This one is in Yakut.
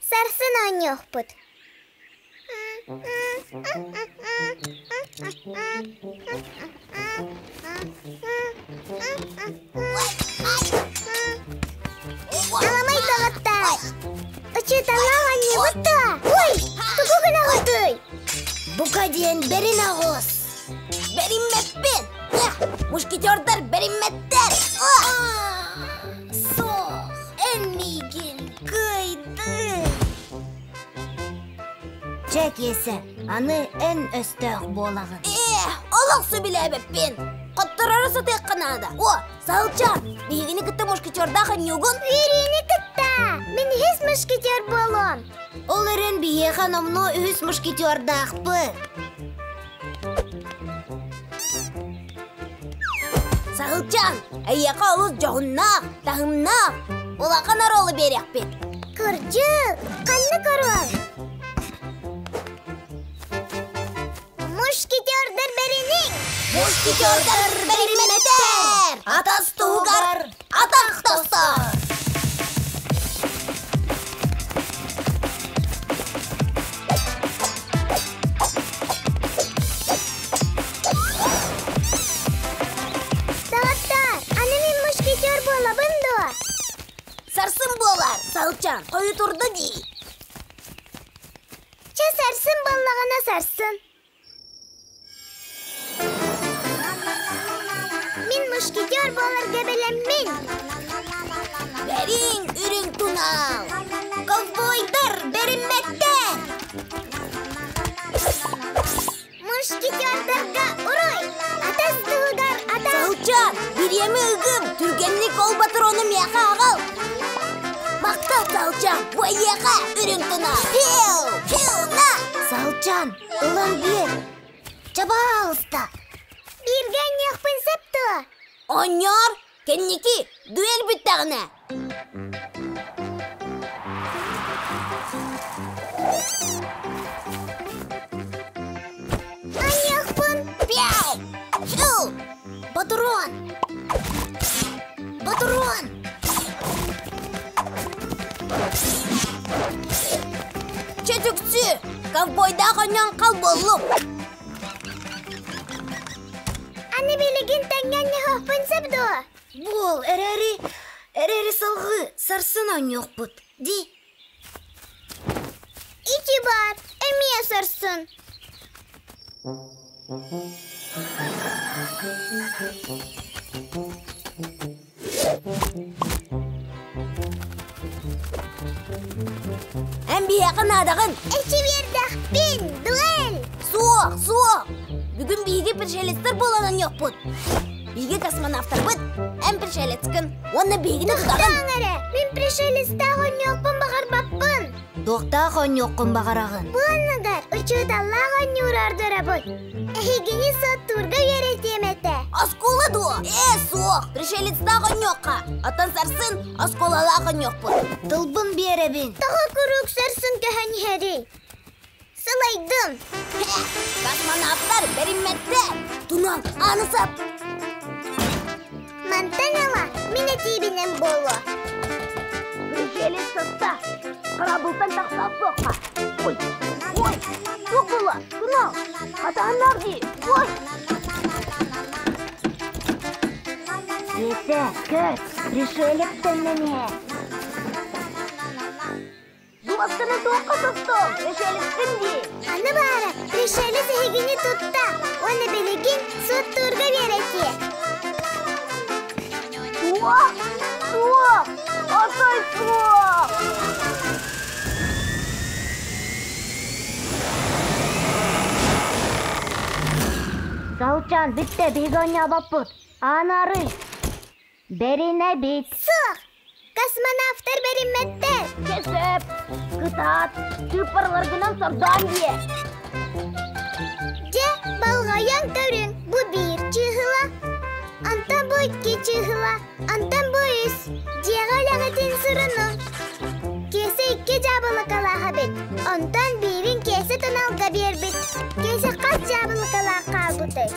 Сарсын оонньуохпут. Аламай доҕоттоор! Учууталлаах оонньуубут дуо? Ой, тугу гынаҕытый? Бука диэн бэрин оҕус! Бэриммэппин! Мушкетердар бэриммэттэр! Суох, эн миигин кыайдыҥ! Чэ, Киэсэ, аны эн өстөөх буолаҕын. Ээ, олох сөбүлээбэппин. Хотторору сатыахха наада. О, Саһылчаан, биһигини кытта мушкетердаах онньуугун? Үөрүүнү кытта! Мин үһүс мушкетер буолуом. Ол эрэн биһиэхэ номнуо үһүс мушкетердаахпыт. Саһылчаан, эйиэхэ олус дьоһуннаах, таһымнаах, улахан оруолу биэриэхпит. Кырдьык, ханнык оруол? Мушкетердар бэриниҥ! Мушкетердар бэриммэттэр! Атас туһугар атах тостор! Доҕоттоор, аны мин мушкетер буолабын дуо? Сарсын буолар, Саһылчаан, хойутурда дии. Чэ, сарсын буоллаҕына сарсын. Мин мушкетер буоларга бэлэммин. Бэриҥ, үрүҥ тунал! Ковбойдар бэриммэттэр! Мушкетердарга уруй! Атас туһугар атас! Саһылчаан, бириэмэ ыгым, түргэнник ол патрону миэхэ аҕал! Махтал, Саһылчаан, бу эйиэхэ үрүҥ тунал! Пиу! Пиу! На! Саһылчаан, ылан биэр. Чабаалыста. Бииргэ анньыахпын сөп дуо? Оонньоор, кэнники, дуэль бүттэҕинэ. Анньыахпын! Пиу! Пиу! Ботурон! Ботурон! Чөтүксү! Ковбойдаах онньон хал буоллум. Аны билигин тэҥҥэ анньыһыахпын сөп дуо? Буол, эрээри, эрээри салгыы сарсын оонньуохпут, дии. Ити баар, эмиэ сарсын. Эн биһиэхэ наадаҕын. Эчи биэрдэхпин, дуэль! Суох, суох! Бүгүн биһиги пришелецтэр буолан оонньуохпут. Биһиги космонавтарбыт, эн пришелецкин уонна биһигини тутаҕын. Тохтооҥ эрэ, мин пришелецтээх оонньуохпун баҕарбаппын. Туохтаах оонньуоххун баҕараҕын? Бу анныгар учууталлаах оонньуур ордоробут. Эһигини соттуурга үөрэтиэм этэ. Оскуола дуо? Ээ, суох. Пришелецтаах оонньуохха. Оттон сарсын оскуолалаах оонньуохпут. Тылбын биэрэбин. Тоҕо куруук сарсын көһөн иһэрий? Сылайдым. Космонавтар бэриммэттэр. Тунал, ааны сап. Мантан ыла мин этиибинэн буолуо. Пришелец сытта. Харабылтан тахса охсуохха. Ой, ой, туох буолла? Тунал, хатаһыннар дии. Ой! Киэсэ, көр, пришелец төннөн иһэр. Дуосканы туохха туттуҥ? Пришелецпин дии. Аны баара, пришелец эһигини тутта уонна билигин суоттуурга биэрэтиэ. Суох! Суох! Отой суох! Саһылчаан, бүттэ, биһиги оонньообоппут. Ааны арый. Бэринэбит. Суох! Космонавтар бэриммэттэр! Кэсэп! Кытаат! Сыыппараларгынан сордоон диэ! Дьэ, болҕойон көрүҥ, бу биир чыыһыла, онтон бу икки чыыһыла, онтон бу үс. Дьиэҕэ үлэҕитин сурунуҥ. Киэсэ икки дьаабылыкалаах эбит, онтон биирин Киэсэ Туналга биэрбит. Киэсэ хас дьаабылыкалаах хаалбытый?